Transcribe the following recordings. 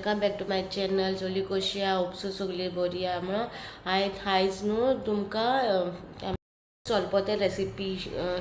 Welcome back to my channel. सगळीं कशी आहा? होप सो सगळीं बरी आहा म्हणून. हांवें आयज न्हू तुमकां सोलपोतेर रेसिपी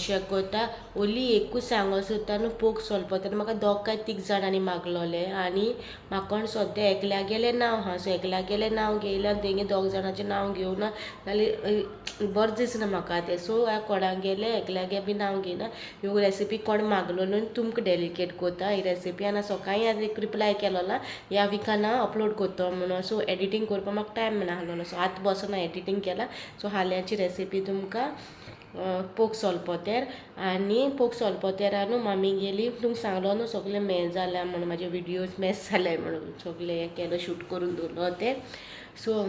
शेअर करता. ओली एकूच सांगो सोदता न्हू, पोक सोलपोतेर म्हाका दोग काय तीग जाणांनी मागलोले आनी म्हाका सद्या एकल्यागेलें नांव आहा. सो एकल्यागेलें नांव घेयलें आनी तेंगे दोग जाणांचें नांव घेवना जाल्यार बरें दिसना म्हाका तें. सो हांवें कोणागेलें एकल्यागे बी नांव घेयना. ह्यो रेसिपी कोण मागलोलो तुमकां डेडिकेट करता ही रेसिपी. आनी सकाळीं हांवें एक रिप्लाय केलोला ह्या विकान हांव अपलोड करता म्हणून. सो एडिटींग करपाक म्हाका टायम मेळना, सो आतां बसोन हांवें एडिटींग केलां. सो हाल्यांची रेसिपी तुमकां पोक सोलपोतेर. आनी पोक सोलपोतेरा न्हू मामीगेली तुमकां सांगलो न्हू सगळें मॅस जाल्या म्हणून, म्हाजे विडियोज मॅस जाले म्हणून सगळें हें केलो शूट करून दवरलो तें. सो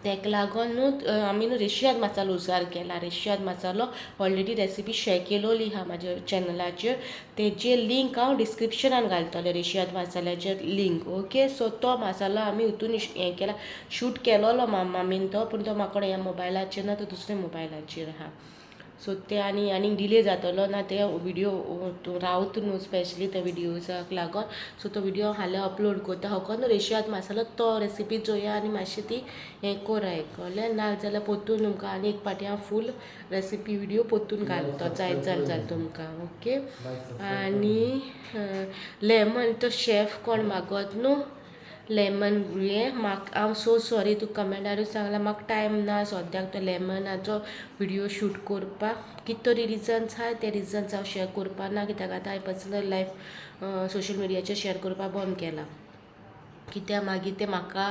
तेका लागोन न्हू आमी न्हू रेशियाद मसालो उजार केला. रेशियाद मसालो ऑलरेडी रेसिपी शेअर केलोली आहा म्हाज्या चॅनलाचेर. तेजे लिंक हांव डिस्क्रिप्शनान घालतलें, रेशियाद मसाल्याचेर लिंक. ओके, सो तो मसालो आमी हितून हें केला, शूट केलोलो मामीन तो, पूण तो म्हाका ह्या मोबायलाचेर ना, तो दुसऱ्या मोबायलाचेर आहा. सो ते आनी आनीक डिले जातलो ना ते विडियो रावत न्हू स्पेशली त्या विडियोजाक लागोन. सो तो विडियो हाल्यां अपलोड करता. हो न्हू रेशियाद मसालो तो रेसिपी चोया आनी मातशी ती हें कोराय कळ्ळें ना जाल्यार परतून तुमकां आनी एक पाटी हांव फूल रेसिपी विडियो परतून घालता जायत जाल्यार तुमकां. ओके, आनी लेमन तो शेफ कोण मागत न्हू लेमन हें म्हाका, हांव सो सॉरी, तुका कमेंटारूच सांगलां म्हाका टायम ना सद्याक तो लेमनाचो विडियो शूट करपाक. कित तरी रिजन्स आहा, ते रिजन्स हांव शेअर करपाक ना कित्याक आतां हांवें पर्सनल लायफ सोशल मिडियाचेर शेअर करपाक बंद केलां. कित्याक मागीर तें म्हाका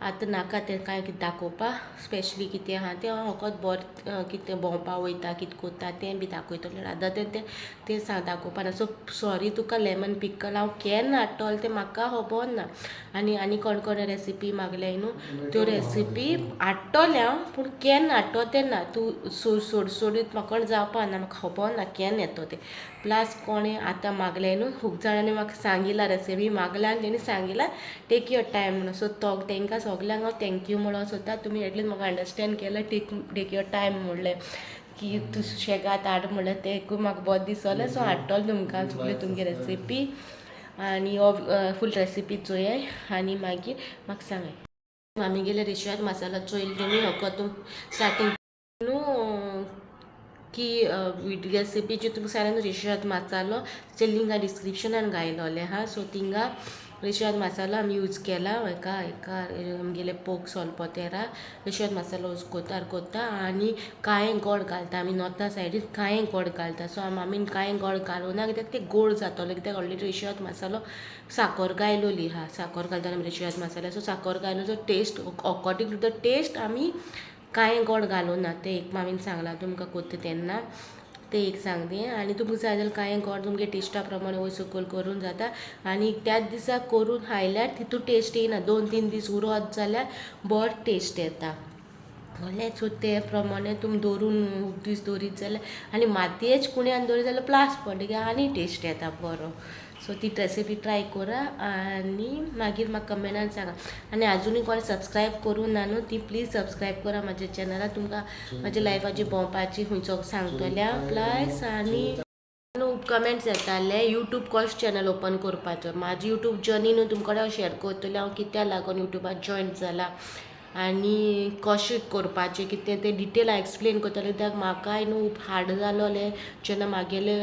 आतां नाका तें कांय कितें दाखोवपाक, स्पेशली कितें आहा तें हांव फकत बरें कितें भोंवपा वयता कितें करता तें बी दाखयतलें, रादर देन तें तें दाखोवपा ना. सो सॉरी तुका लेमन पिकल हांव केन्ना हाडटलें तें म्हाका खबर ना. आनी आनी कोण कोण रेसिपी मागले न्हू त्यो रेसिपी हाडटलें हांव, पूण केन्ना हाडटलो तें ना. तूं सोड सोडीत म्हाका जावपा ना, म्हाका खबर ना केन्ना येतो तें. प्लस कोणें आतां मागलें न्हू, खूब जाणांनी म्हाका सांगिलां रेसिपी मागल्या आनी तेणी सांगिलां टेक your time म्हणून. सो तो तांकां सगल्यांक हांव thank you म्हणूंक सोदता. तुमी एटलीस्ट म्हाका अंडरस्टँड केलें, टेक टेक your time म्हणलें की तूं सुशेगाद हाड म्हणलें, तेंकूय म्हाका बरें दिसलें. सो हाडटलें तुमकां सगळ्यो तुमगे रेसिपी आनी हो फूल रेसिपी चोयाय आनी मागीर म्हाका सांगाय. आमगेले रेशियाद मसाला चोयल तुमी हको तुम स्टार्टींग न्हू की रेसिपीची तुमकां सांगलें न्हू रेशियाद मसालो तेचे लिंक हांवें डिस्क्रिप्शनान घायलोलें आहा. सो थिंगा रेशियाद मसालो आमी यूज केला. हेका हेका आमगेले पोक सोलपोतेरा रेशियाद मसालो यूज कोतार कोत्ता. आनी कांय गोड घालता आमी नॉर्था सायडीन, कांय गोड घालता. सो आमी कांय गोड घालूना कित्याक ते गोड जातलो, कित्याक ऑलरेडी रेशियाद मसालो साकर घायलोली आहा. साकर घालता आमी रेशियाद मसाला. सो साकर घायलो so taste according to the taste आमी कांय गोड घालूना. तें एक मामीन सांगलां तुमकां कोत्ता तेन्ना तें एक सांगलें. आनी तुमकां जाय जाल्यार कांय गोड तुमगे टेस्टा प्रमाणे वयर सकयल करून जाता. आनी त्याच दिसा करून खायल्यार तितू टेस्ट येयना, 2-3 दीस उरत जाल्यार बरो टेस्ट येता कळ्ळें. सो ते प्रमाणे तुमी दवरून दीस दवरीत जाल्यार आनी मातयेच कुण्यान दवरीत जाल्यार प्लास पडटा आनी टेस्ट येता बरो. सो ती रेसिपी ट्राय करा आनी मागीर म्हाका कमेंटान सांगा. आनी आजुनूय कोणें सबस्क्रायब करूं ना न्हू ती प्लीज सबस्क्रायब करा म्हाज्या चॅनलाक. तुमकां म्हाज्या लायफाची भोंवपाची खंयचो सांगतलें हांव. प्लस आनी न्हू कमेंट्स येताले यूट्यूब कशें चॅनल ओपन करपाचो. म्हाजी यूट्यूब जर्नी न्हू तुमकां हांव शेअर करतलें, हांव कित्याक लागून यूट्यूबार जॉयन जाला आनी कशें करपाचें कितें तें डिटेल हांव एक्सप्लेन करतलें. कित्याक म्हाकाय न्हू हार्ड जालोलें जेन्ना म्हागेले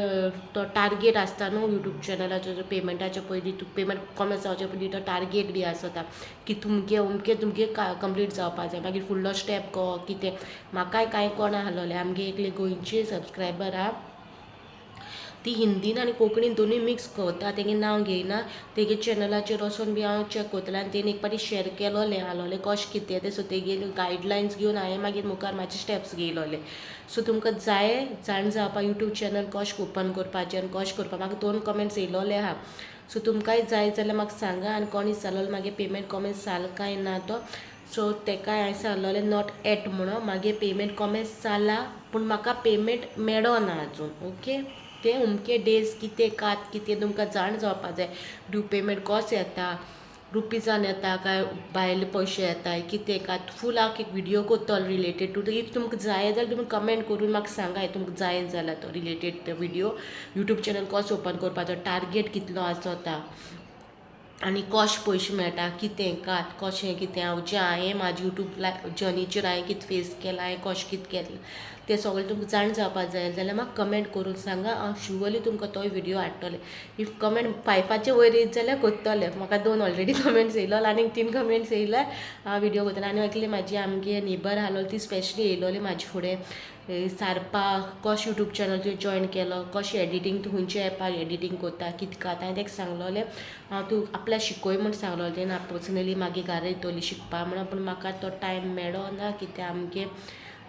तो टार्गेट आसता न्हू यूट्यूब चॅनलाचो पेमेंटाचे पयलीं, तूं पेमेंट कॉमेंट जावचे पयलीं तो टार्गेट बी आसता की तुमगे अमके तुमगे कंप्लीट जावपा जाय, मागीर फुडलो स्टेप को कितें. म्हाकाय कांय कोणा आहलोलें आमगे एकले गोंयचे सबस्क्रायबर आहा, ती हिंदीन आनी कोंकणीन दोनूय मिक्स करता, तेगे नांव घेयना. तेगे चॅनलाचेर वचोन बी हांव चॅक करतलें आनी तेणी एक पाटी शेअर केलोलें आहलोलें कशें कितें तें. सो तेगे गायडलायन्स घेवन हांवें मागीर मुखार म्हाजे स्टेप्स घेयलोले. सो तुमकां जाय जाण जावपाक यूट्यूब चॅनल कशें ओपन करपाचें आनी कशें करपाक, म्हाका 2 कमेंट्स येयलोले आहा. सो तुमकांय जाय जाल्यार म्हाका सांगा. आनी कोणी विचारलोलो मागीर पेमेंट कॉमेंट्स जाल काय ना तो, सो तेकाय हांवें सांगलोलें not eight म्हणून. मागीर पेमेंट कॉमेंट्स जाला पूण म्हाका पेमेंट मेळना आजून. ओके, तें अमके डेज कितें कात कितें तुमकां जाण जावपा जाय. ड्यू पेमेंट कसो येता, रुपीजान येता काय भायले पयशे येता कितें कात, फूल हांव एक विडियो करतलो रिलेटेड टू. If तुमकां जाय जाल्यार तुमी कमेंट करून म्हाका सांगाय तुमकां जाय जाल्यार तो रिलेटेड तो विडियो यूट्यूब चॅनल कसो ओपन करपाचो, टार्गेट कितलो आसता. आनी कशें पयशे मेळटा, कितें कात कशें कितें हांव जें हांवें म्हाजे यूट्यूब जर्नीचेर हांवें कितें फेस केलां, हांवें कशें कितें केलां तें सगळें तुमकां जाण जावपाक जाय जाल्यार म्हाका कमेंट करून सांगा. हांव शुअरली तुमकां तोय व्हिडियो हाडटलें. If comment 5 वयर येयत जाल्यार करतलें. म्हाका 2 ऑलरेडी कमेंट्स येयलो आनी 3 कमेंट्स येयल्यार हांव व्हिडियो करतलें. आनी एकली म्हाजी आमगे नेबर आसलोली ती स्पेशली येयलोली म्हाजे फुडें सारपा कशें यूट्यूब चॅनल तुवें जॉयन केलो, कशें एडिटींग तूं खंयच्या एपार एडिटींग करता कितें कांय हांवें ताका सांगलोलें. हांव तूं आपल्याक शिकय म्हूण सांगलोलें तेन्ना पर्सनली मागीर घरा येतली शिकपा म्हणून, पूण म्हाका तो टायम मेळो ना कित्याक आमगे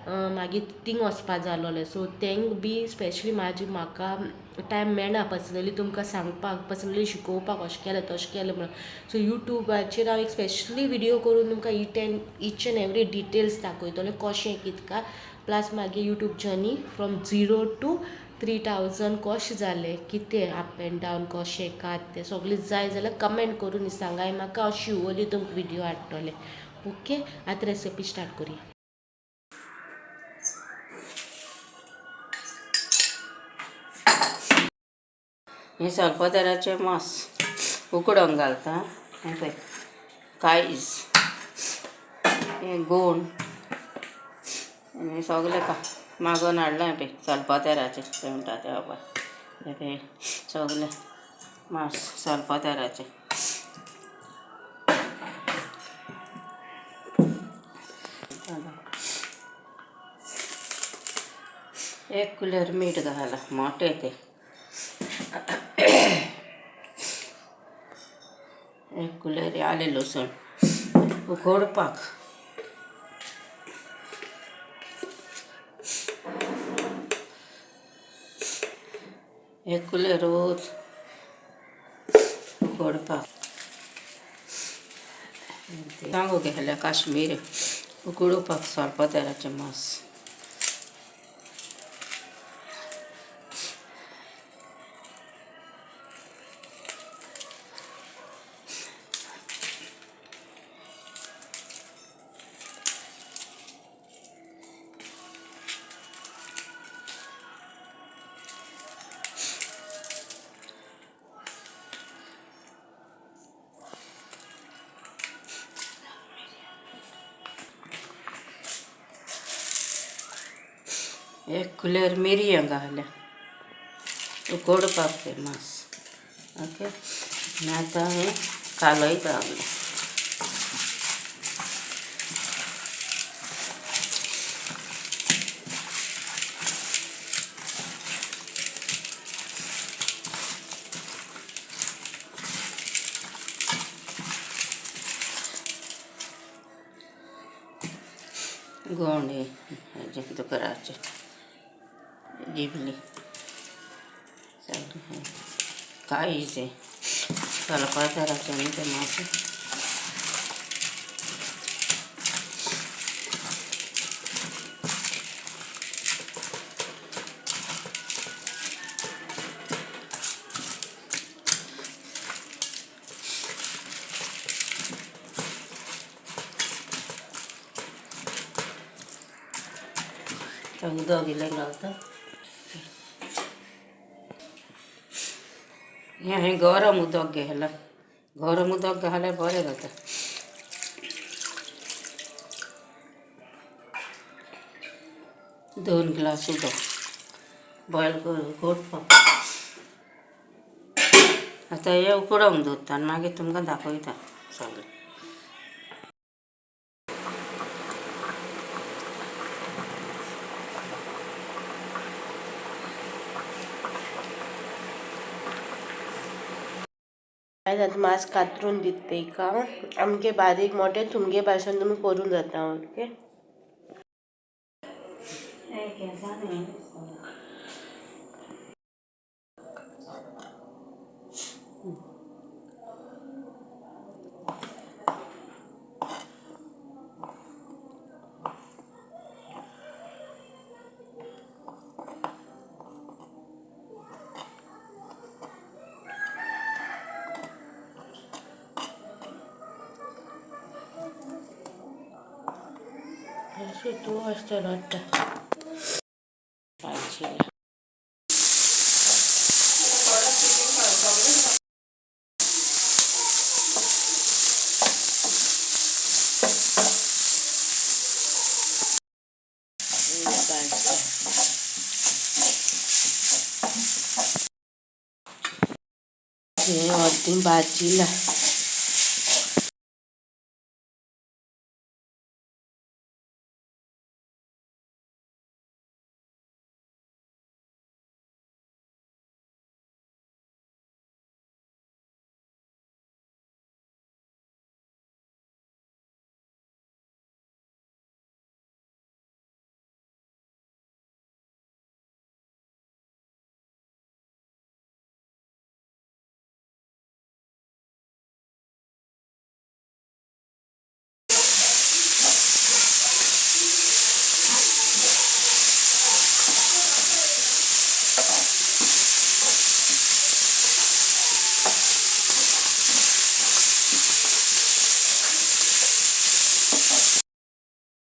मागीर थिंग वचपा जालोलें. सो तेंक बी स्पेशली म्हाजी म्हाका टायम मेळना पर्सनली तुमकां सांगपाक, पर्सनली शिकोवपाक अशें केलें तशें केलें म्हणून. सो यूट्यूबाचेर हांव एक स्पेशली व्हिडियो करून तुमकां इच एंड एवरी डिटेल्स दाखयतलें कशें कितें काय, प्लस मागीर यूट्यूब जर्नी फ्रॉम 0 to 3000 कशें जालें, कितें अप एंड डावन कशें कात तें सगळें जाय जाल्यार कमेंट करून सांगाय म्हाका, हांव शुअरली तुमकां व्हिडियो हाडटलें. ओके, आतां रेसिपी स्टार्ट करुया. हें सोलपतराचें मांस उकडोंक घालता. हें पळय काळीज, हें गोण, आनी सगळें मागोवन हाडलां. हें पळय सोलपतराचें तें म्हणटा तें बाबा, हें पळय सगळें मांस सोलपतराचें. एक कुलेर मीठ घालां, मोटें तें. एक कुलेर आलें लसूण उकडपाक. एक कुलेर रोज उकडपाक. सांगू घेतल्या काश्मीर उकडोवपाक सोलपतराचें मांस. एक कुलेर मिरयां घाल्या उकडपाक तें मांस. ओके, आनी आतां हें कालयता आमी. गोंड हेजें दुकराचें जिबली सगळें काळीज हें सोलपतराचें न्ही तें मांस. उदक इल्लें घालता. हें हांवें गरम उदक घेतलां. गरम उदक घाल्यार बरें जाता. 2 ग्लास उदक बॉयल करून उकडपाक. आतां हें उकडोंक दवरता आनी मागीर तुमकां दाखयता सगळें. आतां मांस कातरून दिता तेका आमगे बारीक मोटे तुमगे भाशेन तुमी करूं जाता. ओके, तूं आसतलो वाटता. हें अर्दी भाजिलां.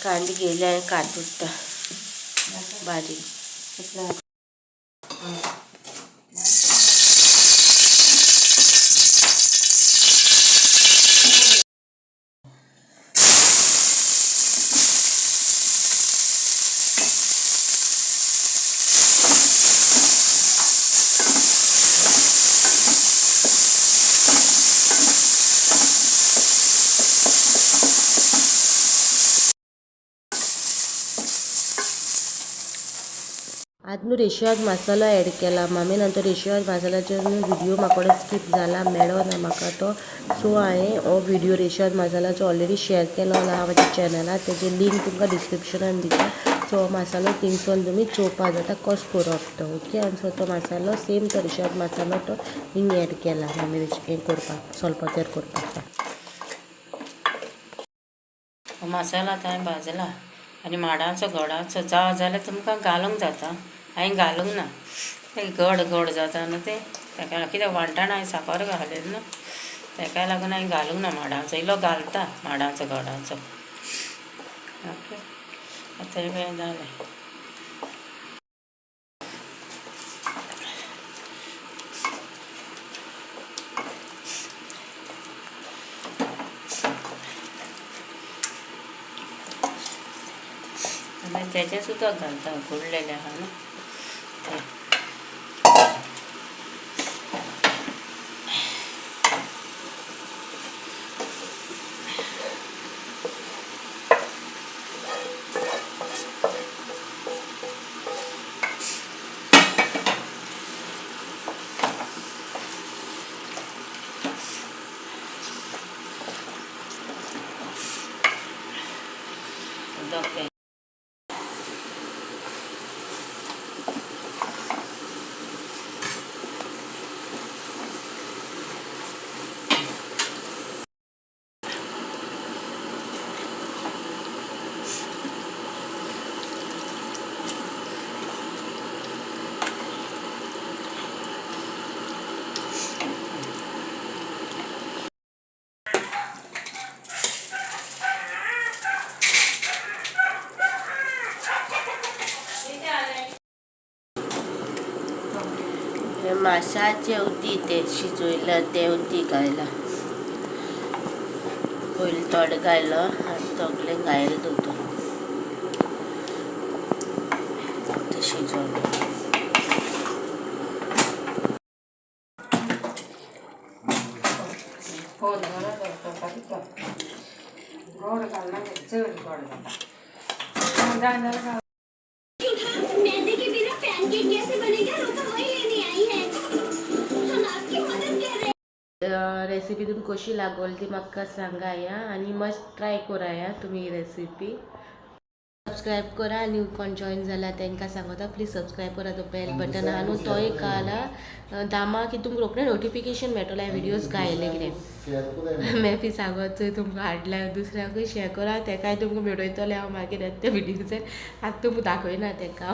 कांदे गेले हांवें कातुरता बारीक. आज न्हू रेशियाद मसालो एड केला मामीन. आनी तो रेशियाद मसाल्याचो न्हू व्हिडियो म्हाका स्कीप जाला, मेळो ना म्हाका तो. सो हांवें हो व्हिडियो रेशियाद मसाल्याचो ऑलरेडी शेअर केलो आहा म्हाज्या चॅनलार. तेजी लिंक तुमकां डिस्क्रिप्शनान दिता. सो हो मसालो थिंगसून तुमी चोवपा जाता कसो करप तो. ओके, आनी सो तो मसालो सेम तो रेशियाद मसालो तो हिंग एड केला मामी हें करपाक, सोलपोतेर करपाक. हो मसाला आतां हांवें भाजला आनी माडाचो गोडाचो जाव जाल्यार तुमकां घालूंक जाता. हांवें घालूंक ना, ते गोड गोड जाता न्हू ते, तेका कित्याक वांटाण हांवें साकर घालें न्हू, तेका लागून हांवें घालूंक ना माडांचो. इल्लो घालता माडांचो गोडाचो. ओके, आतां हें जालें. मागीर तेजें सुद्दां घालता, उकडलेलें आहा न्हू तें. उदक तें मासाचे उदी ते शिजयला ते उदी घायला. पयलीं थोडें घायलो आनी सगळें घायलें तितून ते शिजोवंक. गोड बरो जाता, गोड घालना, चड गोड जाता जाय जाल्यार. मैदे के बिना पैनकेक कैसे बनेगा? रूपा वही लेने आई है। हम आपकी मदद कर रहे हैं। रेसिपी तुमकां कशी लागोली ती म्हाका सांगा या, आनी मस्ट ट्राय कराया तुमी ही रेसिपी. सबस्क्रायब करा आनी कोण जॉयन जाला तांकां सांगता, प्लीज सबस्क्रायब करा. तो बेल बटन आहा न्हू, तोय काला दामा की तुमकां रोखडें नोटिफिकेशन मेळटलें हांवें व्हिडियोज घायले कितें. मॅफी सांगत तुमकां हाडल्या, दुसऱ्याकूय शेअर करा, तेकाय तुमकां मेळयतलें हांव मागीर ते व्हिडियोज. आतां तुमकां दाखयना तेका.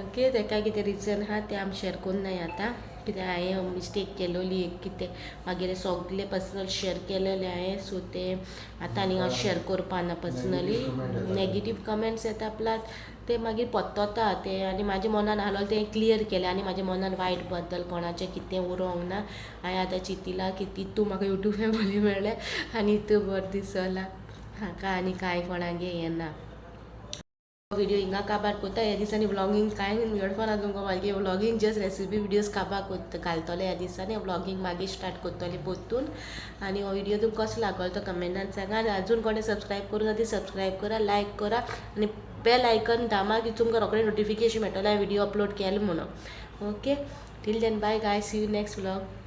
ओके, तेका कितें रिजन आहा तें आमी शेअर करुनाय आतां. कित्याक हांवें मिस्टेक केलोली एक, कितें मागीर सगलें पर्सनल शेअर केलेलें हांवें. सो तें आतां आनी हांव शेअर करपा ना पर्सनली. नेगेटीव कमेंट्स येता, प्लस ते मागीर पत्तता ते. आनी म्हाज्या मनान आहलोलें तें क्लियर केलें आनी म्हाज्या मनान वायट बद्दल कोणाचें कितें उरोंक ना. हांवें आतां चिंतिलां की तितू म्हाका यूट्यूब फॅमिली मेळ्ळें आनी इतू बरें दिसलां म्हाका, आनी कांय कोणागे हें ना. व्हिडिओ हिंगा काबार कोत्ता. ह्या दिसांनी व्लॉगींग कांय मेळपाना तुमकां. मागीर व्लॉगींग जस्ट रेसिपी व्हिडियोज काबार कोत्ता घालतले ह्या दिसांनी. व्लॉगींग मागीर स्टार्ट करतले परतून. आनी हो व्हिडिओ तुमकां कसो लागलो तो कमेंटान सांगा. आनी अजून कोणें सबस्क्रायब करूं ना ती सबस्क्रायब करा, लायक करा आनी बेल आयकन दामा की तुमकां रोखडें नोटिफिकेशन मेळटलें हांवें व्हिडिओ अपलोड केलो म्हणून. Okay, till then bye guys, see you next vlog.